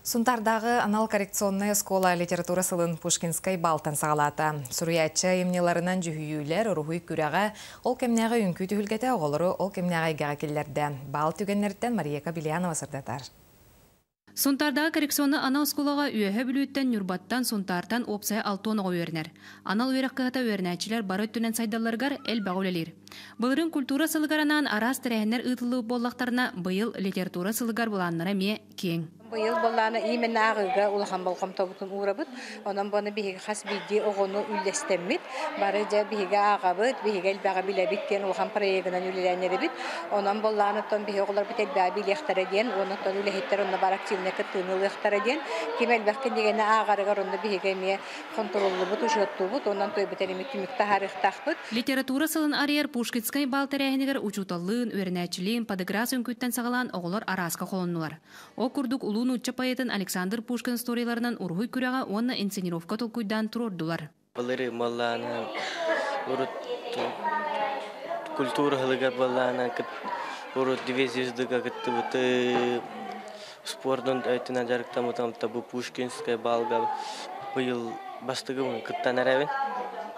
Сунтаардааҕы анал коррекционнай оскуола литература сылын Пушкинскай баалтан саҕалаата. Суруйааччы айымньыларынан дьүһүйүүлэр, уруһуй күрэҕэ, ол кэмнээҕи үҥкүү түһүлгэтэ оҕолору ол кэмнээҕи эйгэҕэ киллэрдэ. Баал түгэннэриттэн Мария Кобельянова сырдатар. Сунтаардааҕы коррекционнай анал оскуолаҕа Үөһэ Бүлүүттэн, Ньурбаттан, Сунтаартан уопсайа 60 оҕо үөрэнэр. Анал үөрэх кыһата үөрэнээччилэр бары өттүнэн сайдалларыгар элбэҕи үлэлиир. Былырыын культура сылыгар анаан араас тэрээһиннэр ыытыллыбыт буоллахтарына, быйыл литература сылыгар былааннара эмиэ киэҥ. Быйыл буоллаана именно ааҕыыга улахан болҕомтобутун уурабыт. Онон буону биһиги хас биирдии оҕону үллэстэммит. Бары дьэ биһиги ааҕабыт, биһиги элбэҕи билэбит диэн улахан проегынан үлэлээн эрэбит. Онон буоллаанаттан биһиги оҕолорбут элбэҕи билиэхтэрэ диэн, онон үлэһиттэр онно бар активнай кыттыыны ылыахтара диэн, ким элбэх кинигэни ааҕарыгар онно биһиги эмиэ хонтуруоллубут, учуоттуубут, онон туйбут эримит түмүк таһаарыахтаахпыт. Литература сылын арыйар Пушкинскай баал тэрээһинигэр учууталлыын, үөрэнээччилиин падеграс үҥкүүттэн саҕалаан оҕолор арааска холоннулар. Ол курдук улуу нуучча поэтын Александр Пушкин историяларынан уруһуй күрэҕэ уонна инсценировка толкуйдаан туруордулар. Былыры маллаана урут культура сылыгар баллаана урут две звездыга кыттыбыты спордун өттүнэн дьарыктаммытым табы Пушкинскай балга быйыл бастыгым кыттан эрэбин.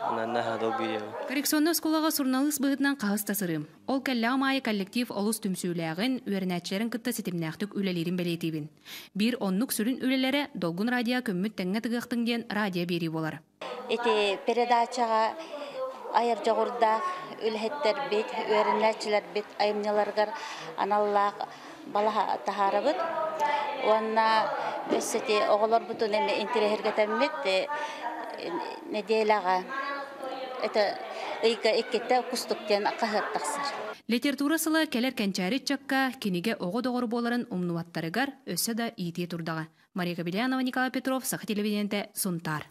Онон наһаа долгуйабын. Коррекционнай оскуолаҕа суруналыыс быһыытынан хаһыс да сырыым. Ол кэллэҕим аайы коллектив олус түмсүүлээҕин, үөрэнээччилэрин кытта ситимнээхтик үлэлиирин бэлиэтиибин. Биир оннук сүрүн үлэлэрэ Долгун радио күммүт тэҥҥэ тыгыахтын диэн радио биэрии буолар. Ити передачаҕа айар дьоҕурдаах үлэһиттэрбит, үөрэнээччилэрбит айымньыларыгар аналлаах балаһа таһаарабыт. Уонна өссө ити оҕолорбутун эми интэриэһиргэтэммит нэдиэлэҕэ это ыйга иккитэ кустук диэн хаһыат тахсар. Литература сыла кэлэр кэнчээри ыччакка кинигэ оҕо доҕоро буоларын умнубаттарыгар өссө да иитиэ турдаҕа. Мария Кобельянова, Николай Петров, Саха телевидениетэ, Сунтаар.